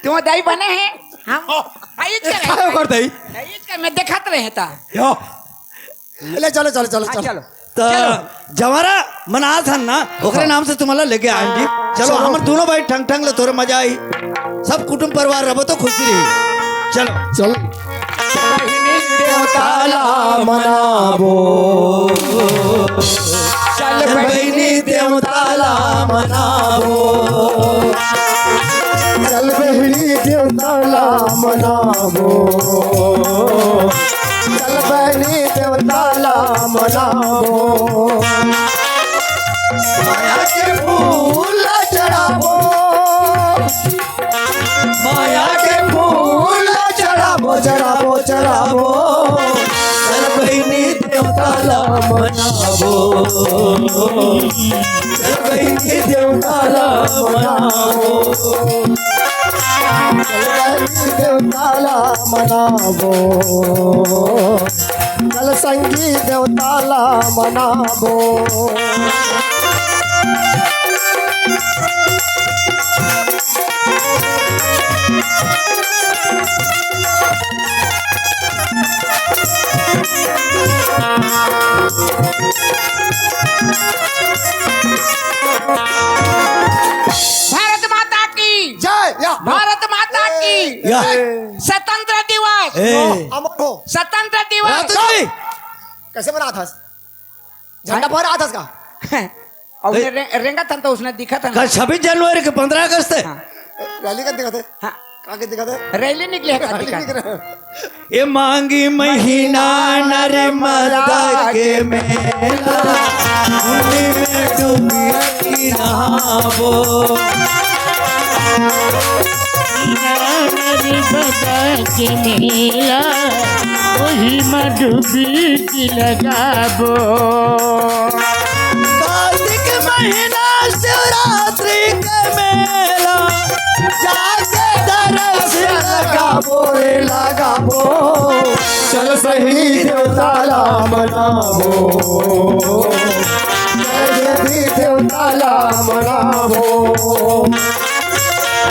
तुम दाई बने हे? हां। हां, ये क्या हे? काय ओकर दाई? ये क्या, मैं देखत रहे था। यो। ले चलो, चलो, चलो, हां, चलो। चलो। त चलो। जंवारा मन आत हन ना, ओकरे हां। नाम से तुम्हला लेके आएन जी। चलो, चलो। हमर दूनों भाई ठंग ठंग ले, तोरे मजा आही। सब कुटुंब परिवार रहबो तो खुशी रही। चलो। चलो। बहिनी देवता ला मनाबो। चल बहिनी देवता ला मनाबो। चल बहिनी देवता ला मनाबो। चल बहिनी देवता ला मनाबो। माया के फूल चढ़ाबो। माया के फूल चढ़ाबो, चढ़ाबो, चढ़ाबो। चल बहिनी देवता ला मनाबो। चल बहिनी देवता ला मनाबो। चल बहिनी देवता ला मनाबो। चल संगी देवता ला मनाबो। भारत माता की जय। या। भारत माता की या। जय। स्वतंत्र दिवस। ए। अमर हो। स्वतंत्र दिवस। रातू जी। कइसे मनात हस? झंडा फहरात हस का? अउ ए। रे-, रेंगत हन तो उसने दिखत हन। कल छब्बीस जनवरी के, पंद्रह अगस्त हे। हां। रैली का दिखत हे? हां। का के दिखत हे? रैली निकले हे का रैली दिखत? निकले हे। ए माघी महीना नर्मदा के मेला, उही में डुबकी नहाबो। नर्मदा के मेला, उही में डुबकी लगाबो। कार्तिक महीना शिवरात्रि के मेला, जाके दरस लगाबो रे लगाबो। चल बहिनी देवता ला मनाबो। चल बहिनी देवता ला मनाबो।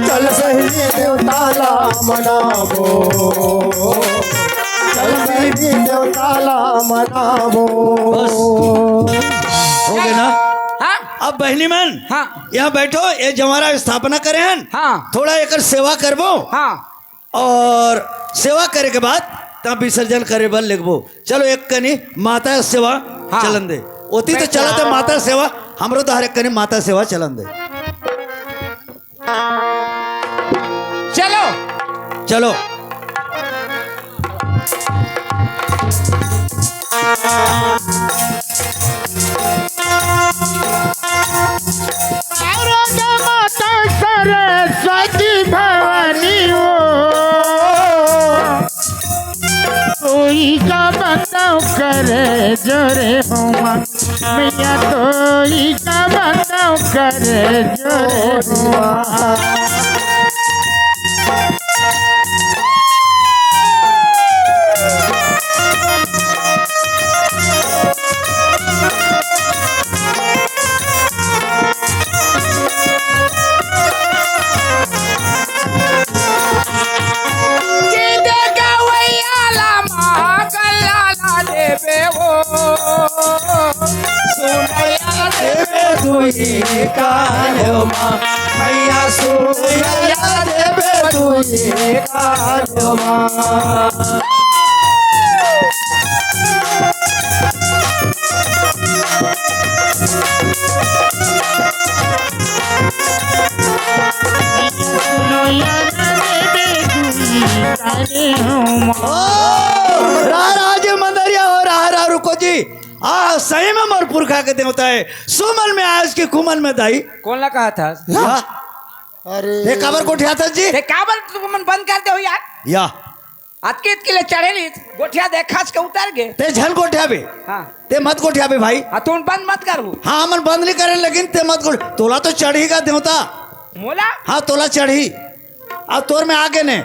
चल बहिनी देवता ला मनाबो। चल बहिनी देवता ला मनाबो। बस। हो गे ना? हां? अब बहिनी मन, हां। यहां बैठो, ए जंवारा स्थापना करे हन। हां। थोड़ा एकर सेवा करबो। हां। अउ सेवा करे के बाद तब विसर्जन करे बर लेगबो। चलो, एक कनी माता सेवा हां। चलन दे। ओती तो बैठ। चलत हे माता सेवा, हमरो तो हर एक कनी माता सेवा चलन दे। चलो। चलो। सरस्वती भवानी हो, तोई का बंदव करे जोरे हो माँ, मैया तोई का बंदव करे जोरे हो माँ। ओ, राह, राह जी मंदरिया हो, राह, राह रुको जी। आ, सही में मोर पुरखा के देवता हे। सुमन में आयस कि कुमन में दाई। कोन ला कहत हस? हाँ। अरे। ते काबर गोठियाथस जी? ते काबर तुमन बंद कर दे हो यार? या। अतके अतके ले चढ़े ली, गोठिया दे, खस के उतर गे। ते झन गोठियाबे। हाँ। ते मत गोठियाबे भाई। हाँ, तुम बंद मत करहू। हाँ, हमन बंद नहीं करे, लेकिन ते मत गोठ-, तोला तो चढ़ही का देवता। मोला? हाँ, तोला चढ़ही। अब तोर में आगे ने,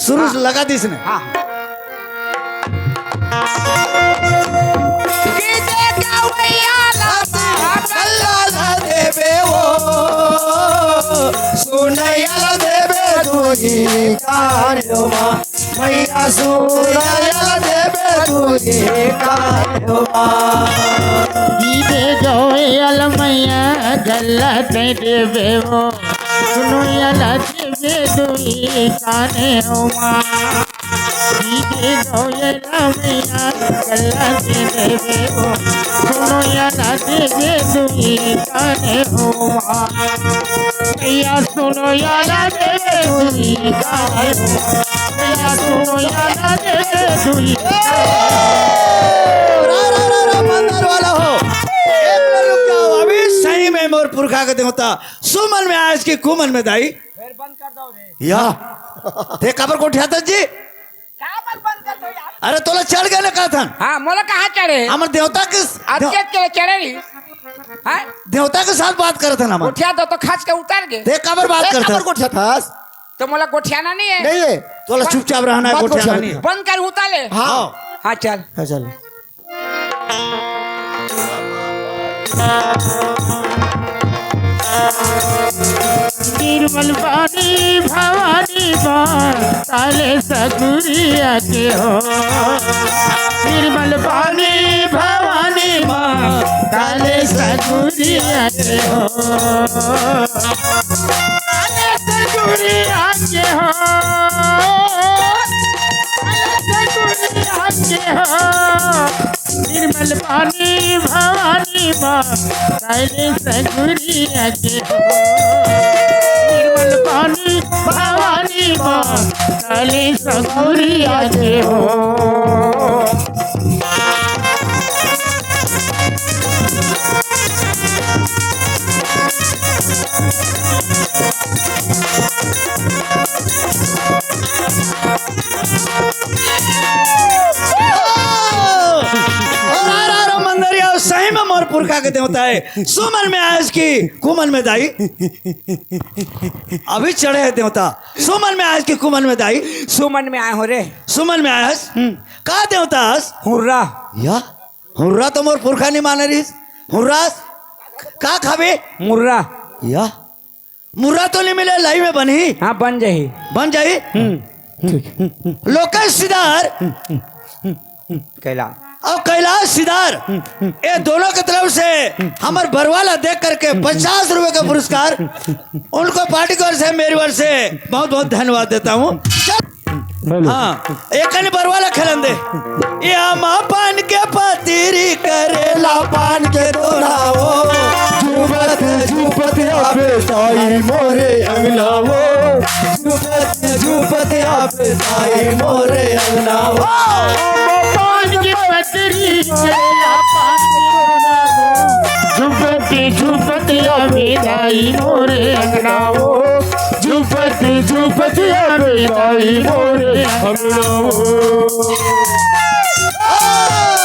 शुरू से लगा दिस ने। हाँ। सुनैया देवे दुई कान मा, मैया सुनैया देवे दुई कान मा। दीदे गौयल मैया गल्ला दे देवे हो, सुनैया देवे दुई कान मा। दीदे गौयल मैया गल्ला दे देवे हो, सुनैया देवे दुई कान मा। भैया सुनैया देवे दुई कान हो। भैया सुनैया देवे दुई कान हो। रा, रा, रा, रा, मंदर वाला हो। एक बार रुक जाओ। अभी सही में मोर पुरखा के देवता सुमन में आयस कि कुमन में दाई। फिर बंद कर दो रे। या। ते काबर गोठियाथस जी? काबर बंद कर दो यार। अरे तोला चढ़ गे ना कहथन। हाँ, मोला कहाँ चढ़े? हमर देवता के आज देव- के, के चढ़े रही। हाँ? देवता के साथ बात करत हन हमन। गोठिया दो तो खस के उतर गे। ते काबर बात ते करत काबर हस? गोठियाथस? तो मोला गोठियाना नहीं है। नहीं है। तोला बंद- चुपचाप रहना है, मत गोठियाना गोठिया। नहीं है। बंद कर उतार ले। हाँ। हाँ, चल। हाँ, चल। निर्मल पानी भवानी माँ, ताले सगुरिया के हो। निर्मल पानी भवानी माँ, ताले सगुरिया के हो। ताले सगुरिया के हो। ताले सगुरिया के हो। निर्मल पानी भवानी माँ, ताले सगुरिया के हो। निर्मल पानी भवानी माँ, ताले सगुरिया के हो। और आ रहा रो मंदरिया, सही में मोर पुरखा के देवता है। सुमन में आयस कि कुमन में दाई। अभी चढ़े है देवता। सुमन में आयस कि कुमन में दाई। सुमन में आए हो रे। सुमन में आयस। हम्म। का देवता हस? हुर्रा। या हुर्रा तो मोर पुरखा नहीं माने रहिस। हुर्रा का खाबे? मुर्रा। या मुर्रा तो नहीं मिले, लाई में बनही। हाँ, बन जाही। बन जाही? हम्म। लोकेश सिदार। कैलाश। और कैलाश सिदार, ये दोनों की तरफ से हमर बरवा ला देख करके पचास रुपए का पुरस्कार उनको पार्टी की ओर से, मेरी ओर से बहुत बहुत धन्यवाद देता हूँ। हाँ, एक कनी बरवा ला खेलन दे। या माँ पान के पतीरी करेला पान के दोना हो। झूपत झूपत या पे साई मोरे अंगना हो। झूपत झूपत या पे साई मोरे अंगना हो। पान के पतरी करेला पान के दोना हो। झूपत झूपत या पे साई मोरे अंगना हो। झूपत झूपत या पे साई मोरे अंगना हो। ओ,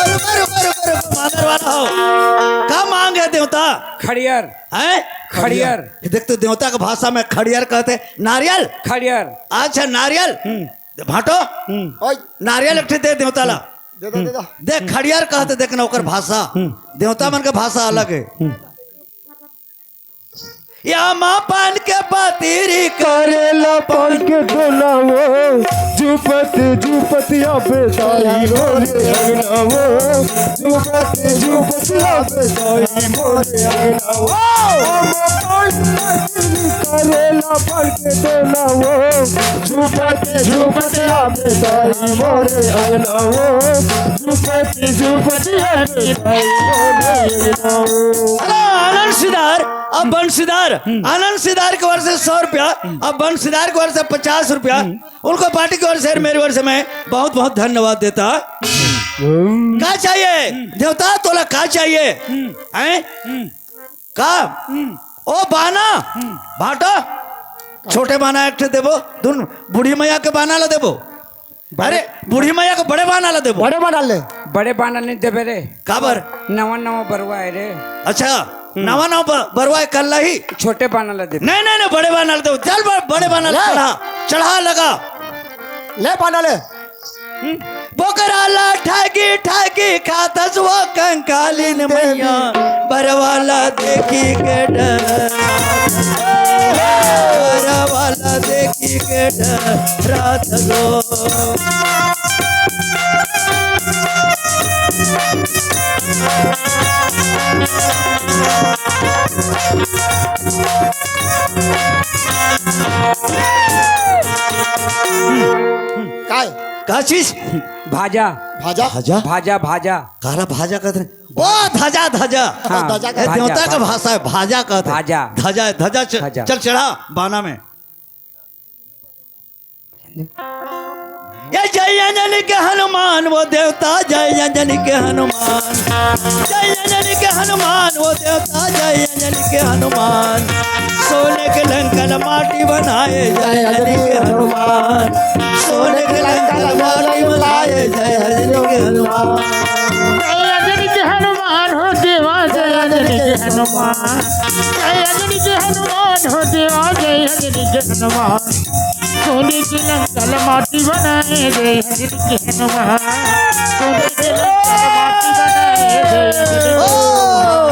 रुको, रुको, रुको, रुको, मादर वाला हो। का मांग हे देवता? खड़ियर। हैं? खड़ियर। देख तो देवता के भाषा में खड़ियर कहते, नारियल। खड़ियर। अच्छा, नारियल। हम्म। भाटो। हम्म। ओए। नारियल एक ठे दे देवता ला। दे दो, दे दो। देख, खड़ियर कहते, देख ना ओकर भाषा। हम्म। देवता मन के भाषा अलग हे। हम्म। या माँ पान के पतीरी करेला पान के दोना हो। झूपत झूपत या पे साई मोरे अंगना हो। झूपत झूपत या पे साई मोरे अंगना हो। माँ पान के पतीरी करेला पान के दोना हो। झूपत झूपत या पे साई मोरे अंगना हो। झूपत झूपत या पे साई मोरे अंगना हो। अरे आनंद सिदार, अब बंशीदार, आनंद सिदार की ओर से सौ रुपया, अब बंशीदार की ओर से पचास रुपया, उनको पार्टी की ओर से, मेरी ओर से मैं बहुत बहुत धन्यवाद देता। का चाहिए देवता, तोला का चाहिए? हैं? का? ओ बाना, भाटा, छोटे बाना एक ठे देबो, दुन बूढ़ी मैया के बाना ला देबो। अरे, बूढ़ी मैया के बड़े बाना ला देबो। बड़े बाना ले। बड़े बाना नहीं देबे रे। काबर? नवा नवा बरवा हे रे। अच्छा, नवा नवा ब-, बरवा हे, कल ला ही। छोटे बाना ला देबे। नहीं, नहीं, नहीं, बड़े बाना ला देबो। चल, ब-, बड़े बाना ला ले। चढ़ा, चढ़ा लगा। ले बाना ले। बोकरा ला ठागी ठागी खातस वो कंकालिन मैया, बरवा ला देखी के डर, बरवा ला देखी के डर रात गो। काय? का चीज? भाजा। भाजा? भाजा? भाजा, भाजा। काला भाजा कहत रहे। ओ, धजा, धजा। हाँ, धजा ए, कहत देवता का भाजा। भाषा हे, भाजा कहत हे। भाजा। धजा हे, धजा च-, भाजा। चल चढ़ा बाना में। ये जय अंजनी के हनुमान, वो देवता जय अंजनी के हनुमान। जय अंजनी के हनुमान, वो देवता जय अंजनी के हनुमान। सोने के लंका ला माटी बनाए जय अंजनी के हनुमान। सोने के लंका ला माटी बनाए जय अंजनी के हनुमान। जय अंजनी के हनुमान हो देवा, जय अंजनी के हनुमान। जय अंजनी के हनुमान हो देवा, जय अंजनी के हनुमान। सोने के लंका ला माटी बनाए जय अंजनी के हनुमान। सोने के लंका ला माटी बनाए जय अंजनी के ओ,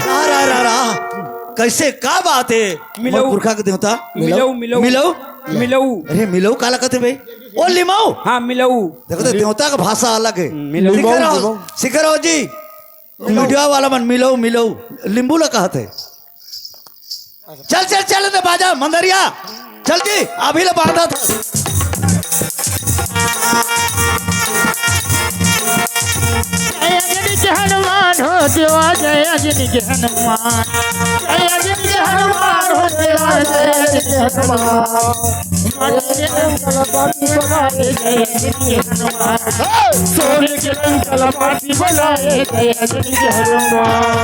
रा, रा, रा, रा। कैसे, का बात हे? मिलऊ। मोर पुरखा के देवता। मिलऊ, मिलऊ। मिलऊ? मिलऊ। अरे, मिलऊ काला कहते बे? ओ, लिमाऊ। हाँ, मिलऊ। देखो तो, देवता का भाषा अलग हे। मिलऊ। सिखर हो, लिमाऊ। सिखर हो जी। मीडिया वाला मन, मिलऊ, मिलऊ। लिंबू ला कहते। चल, चल, चल, तो बाजा, मंदरिया। चल जी, अभी ले बांधा था। जय अंजनी के हनुमान हो देवा, जय अंजनी के हनुमान। जय अंजनी के हनुमान हो देवा, जय अंजनी के हनुमान। जय अंजनी के हनुमान। सोने के लंका ला माटी बनाए जय अंजनी के हनुमान।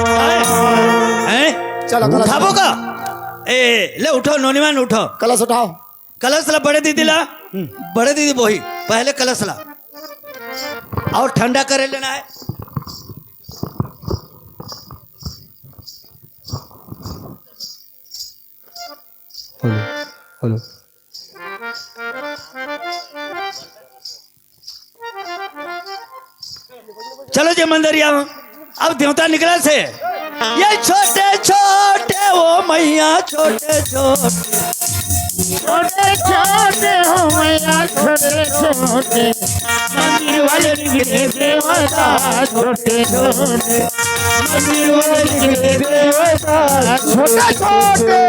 हैं? चलो, कलश उठाबो का? ए, ले उठाओ, नौनिमान उठाओ। कलश उठाओ। कलश ला बड़े दीदी ला, बड़े दीदी बोही, पहले कलश ला। अउ ठंडा करे लेना हे। Hello, hello. चलो जी मंदरिया, अब देवता निकला से। ये छोटे छोटे ओ मैया, छोटे छोटे। छोटे छोटे ओ मैया, छोटे छोटे। मंदिर वाले निकले देवता, छोटे छोटे। मंदिर वाले निकले देवता, छोटे छोटे।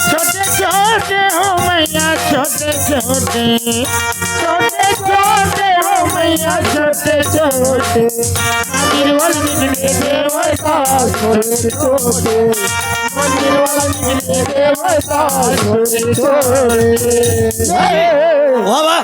छोटे छोटे ओ मैया, छोटे छोटे, छोटे, छोटे हो मैया, छोटे, छोटे। मंदिर वाला निकले देवता, छोटे, छोटे। मंदिर वाला निकले देवता, छोटे, छोटे। वाह, वाह।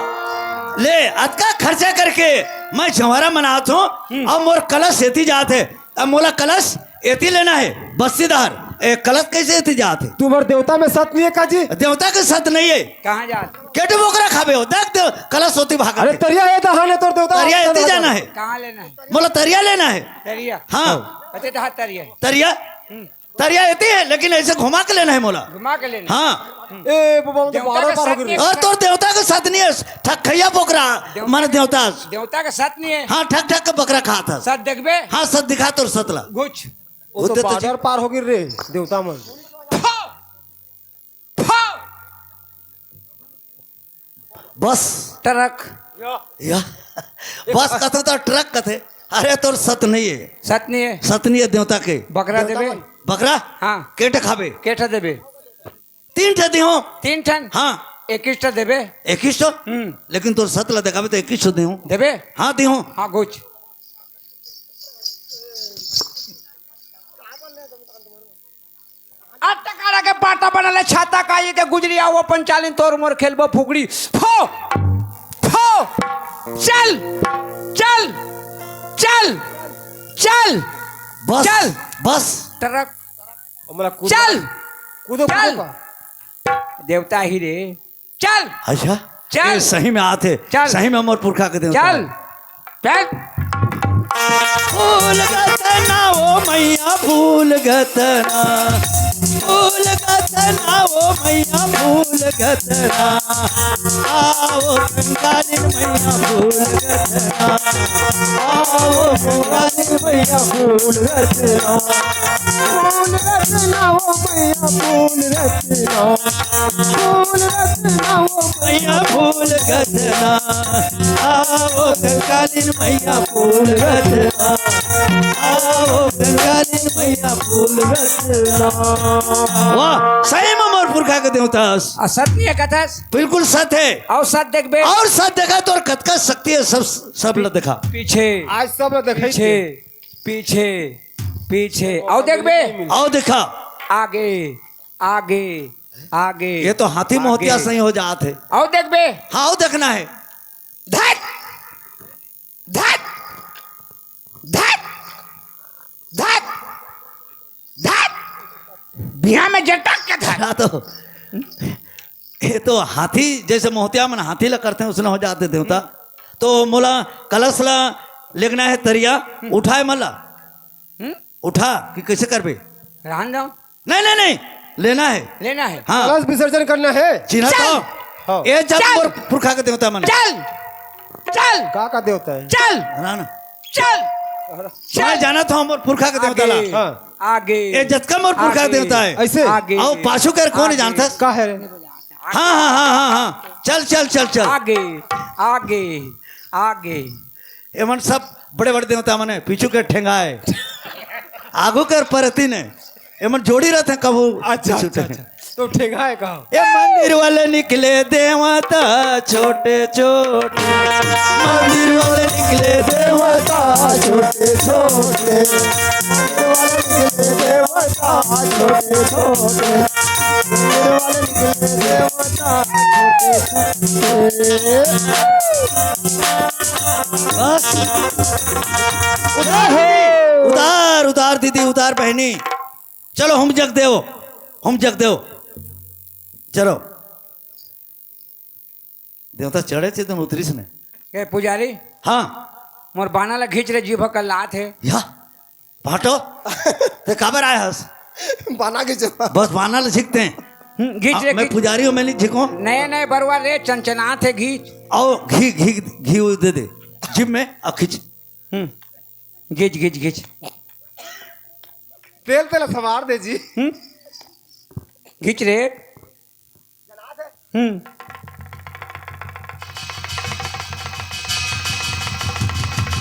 ले, अतका खर्चा करके मैं जंवारा मनात हूँ, हम्म। अब मोर कलश एती जात हे। अब मोला कलश एती लेना हे, बस्तीदार। ए, कलश कैसे एती जात हे? तुम्हर देवता में सत नहीं है का जी? देवता के सत नहीं है। कहाँ जात? केठे बोकरा खाबे हो, देख दे, कलश ओती भागत अरे हे। तरिया है, दहाने तोर देवता तरिया है, एती तोर जाना हे। कहाँ लेना है? मोला तरिया लेना हे। तरिया? हाँ। अच्छा, तो हाँ, तरिया है। तरिया? हम्म। तरिया एती हे, लेकिन ऐसे घुमा के लेना हे मोला। घुमा के लेना। हाँ। ए, बाबा, वो तो देवता बारह के पार हो साथ गए। नहीं है। और तोर देवता के सत नहीं है, ठकखैया बोकरा, देवता माने देवता। देवता के सत नहीं है। हाँ, ठक ठक के बकरा खात हे। सत देखबे? हाँ, सत दिखा तोर सत ला। घुच। वो वो तो तो, तो बॉर्डर पार हो गए रे, देवता मन। फो! फो! बस। ट्रक। या। बस कथे तो ट्रक कथे। अरे, तोर सत नहीं है। सत नहीं है। सत नहीं है देवता के। बकरा देबे? बकरा? हाँ। केठे खाबे? केठे देबे? तीन ठे दिहो। तीन ठन? हाँ। इक्कीस ठे देबे? इक्कीस ठो? हम्म। लेकिन तोर सत ला देखाबे तो इक्कीस ठो दिहो। देबे? हाँ, दिहो। हाँ, घुच। अटकारा के पाटा बनले छाता का ये के गुजरी आओ पंचालिन तोर मोर खेलबो फुगड़ी। फो! फो! चल! चल! चल! चल! बस, चल! बस। ट्रक। हमरा कूदो, चल! कूदो, चल! कूदो का? देवता ही रे। चल। अच्छा? चल। ये सही में आथे। चल। सही में हमर पुरखा के देवता चल। हे। चल। फूल गतना ओ मैया, फूल गतना। फूल गतना ओ मैया, फूल गतना। आओ कंकालिन मैया, फूल गतना। आओ कंकालिन मैया, फूल गतना। फूल रचना हो मैया, फूल रचना। फूल रचना हो मैया, फूल रचना। आओ कंकालिन मैया, फूल रचना। आओ कंकालिन मैया, फूल रचना। वाह, सही में मोर पुरखा के देवता हस। आ, सत नहीं है कथस? बिल्कुल सत है। और सत देखबे। और सत देखा तो और कतका शक्ति है, सब, सब ल देखा। पीछे। आज सब ल देखा। पीछे। पीछे, पीछे। आओ देखबे। आओ देखा। आगे, आगे, आगे। ये तो हाथी आगे। मोहतिया सही हो जात हे। आओ देखबे। हाँ, आओ देखना हे। धत, धत, धत, धत, धत। बिहा में जटक के धत। हाँ, तो ये तो हाथी, जैसे मोहतिया मन हाथी ला करथे, उसने हो जात हे देवता। तो मोला कलश ला लेगना हे तरिया, हम्म। उठाए मला। हम्म? उठा कि कैसे करबे? रहन दो। नहीं, नहीं, नहीं, लेना हे। लेना हे। हाँ। कलश विसर्जन करना हे। चिन्हा चल। तो। हाँ। ए जब चल। मोर पुरखा के देवता मन। चल। चल। का का देवता हे? चल। ना, ना। चल। मैं चल। जानत हूँ मोर पुरखा के देवता ला। आगे। हाँ। आगे। ए जतका मोर पुरखा के आगे। देवता हे। ऐसे? आगे। आओ पाछू कर कौन आगे। जानता? का हे रे? हाँ, हाँ, हाँ, हाँ, हाँ। चल, चल, चल, चल। आगे, आगे, आगे। एमन सब बड़े-बड़े देवता मन हे, पीछू के ठेंगाए। आगू कर परती ने। एमन जोड़ी रहते हैं कभू अच्छा, पीछू अच्छा, ठेंगाए। अच्छा। तो ठेंगाए का? ए मंदिर वाले निकले देवता छोटे छोटे। मंदिर वाले निकले देवता छोटे छोटे। मंदिर वाले निकले देवता छोटे छोटे। बस। उतार, उतार दीदी, उतार बहनी। चलो हम जग देव, हम जग देव। चलो। देवता चढ़े थे तुम उतरिस ने। ए पुजारी। हाँ। मोर बाना ला घींच रे, जीभ का लात हे। या। भाटो, ते काबर आए हस? बाना के जब बस बाना ले झिकते हैं। हम्म, घीच हाँ, रे, मैं घीच। पुजारी हूँ, मैं नहीं झिकूँ। नहीं, नहीं, बरुआ रे, चनचनात हे, घीच। आओ, घी, घी, घी वो दे दे। जीभ में, आ खींच। हम्म, घीच, घीच, घीच। तेल, तेल सवार दे जी। हम्म, घीच रे। हम्म।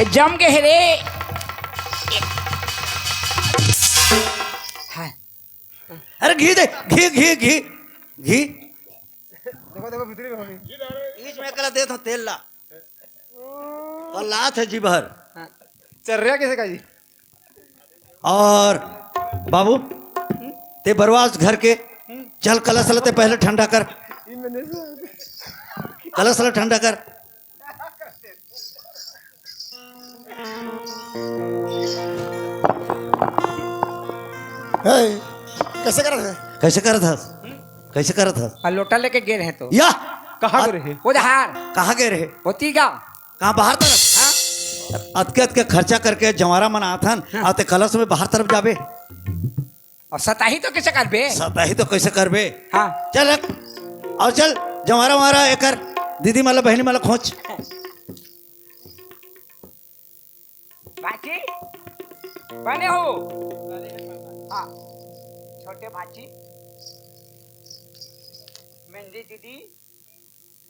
ए, जम के हे रे। हाँ। अरे घी दे, घी, घी, घी, घी। बीच में एकला देत हंव तेल ला। और लात हे जी भर। हाँ। चर्या कइसे का जी? और बाबू, ते बरवास घर के, चल कलश ला ते पहले ठंडा कर। कलश ला ठंडा कर। हे, कइसे करत हे? कइसे करत हस? कइसे करत हस? अउ लोटा लेके गे रहे तो। या! कहाँ गे रहे? उधार। कहाँ गे रहे? होती का? कहाँ, बाहर तरफ? हाँ। अतके अतके खर्चा करके जंवारा मन आथन, हाँ। अउ ते कलश में बाहर तरफ जाबे। अउ सताही तो कइसे करबे? सताही तो कइसे करबे? हाँ। चल, अउ चल, जंवारा वंवारा एकर दीदी मन ला, बहिनी मन ला खोज। भांची, बने हो? हाँ, छोटे भांची, मेंदी दीदी,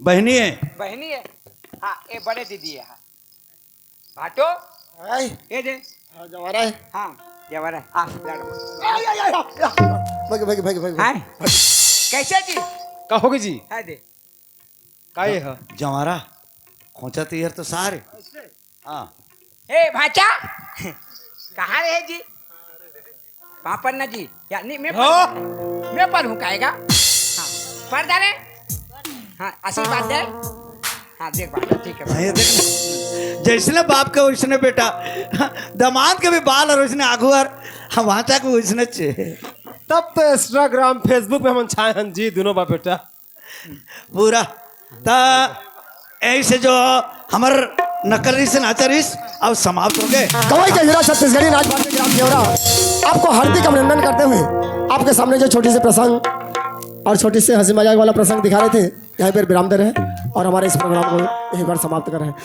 बहिनी हे। बहिनी हे। हाँ, ये बड़े दीदी हे। हाँ, भाटो, आय। ये दे। हाँ, जंवारा हे। हाँ, जंवारा हे। हाँ, लड़। आय, आय, आय, आय। भाग, भाग, भाग, भाग, भाग। हाँ? कइसे जी? कहोगे जी? हाँ दे। का ये ह? जंवारा, खोंचा तो यार तो सारे। हाँ। ए, भांचा, कहाँ रहे जी? पापड़ ना जी, या नहीं, मैं हाँ। पढ़, मैं पढ़ूं काएगा? हाँ, पढ़ जा रे। हाँ, आशीर्वाद दे। हाँ, देख बात, ठीक है। हाँ, ये देख, जइसने बाप के वइसने बेटा, दमाद के भी बाल अउ वइसने आगू अउ, हाँ, वहाँ तक वइसने चे। तब तो Instagram, Facebook में हमन छाए हन जी, दूनों बाप बेटा। पूरा। त ऐसे जो हमर नकल रहिस, नाचा रहिस, अब समाप्त होगे। गंवई के हीरा छत्तीसगढ़ी नाच भारतीय ग्राम केवरा आपको हार्दिक अभिनंदन करते हुए आपके सामने जो छोटी सी प्रसंग और छोटी सी हंसी मजाक वाला प्रसंग दिखा रहे थे, यहीं पर विराम दे रहे हैं और हमारे इस प्रोग्राम को यहीं पर समाप्त कर रहे हैं।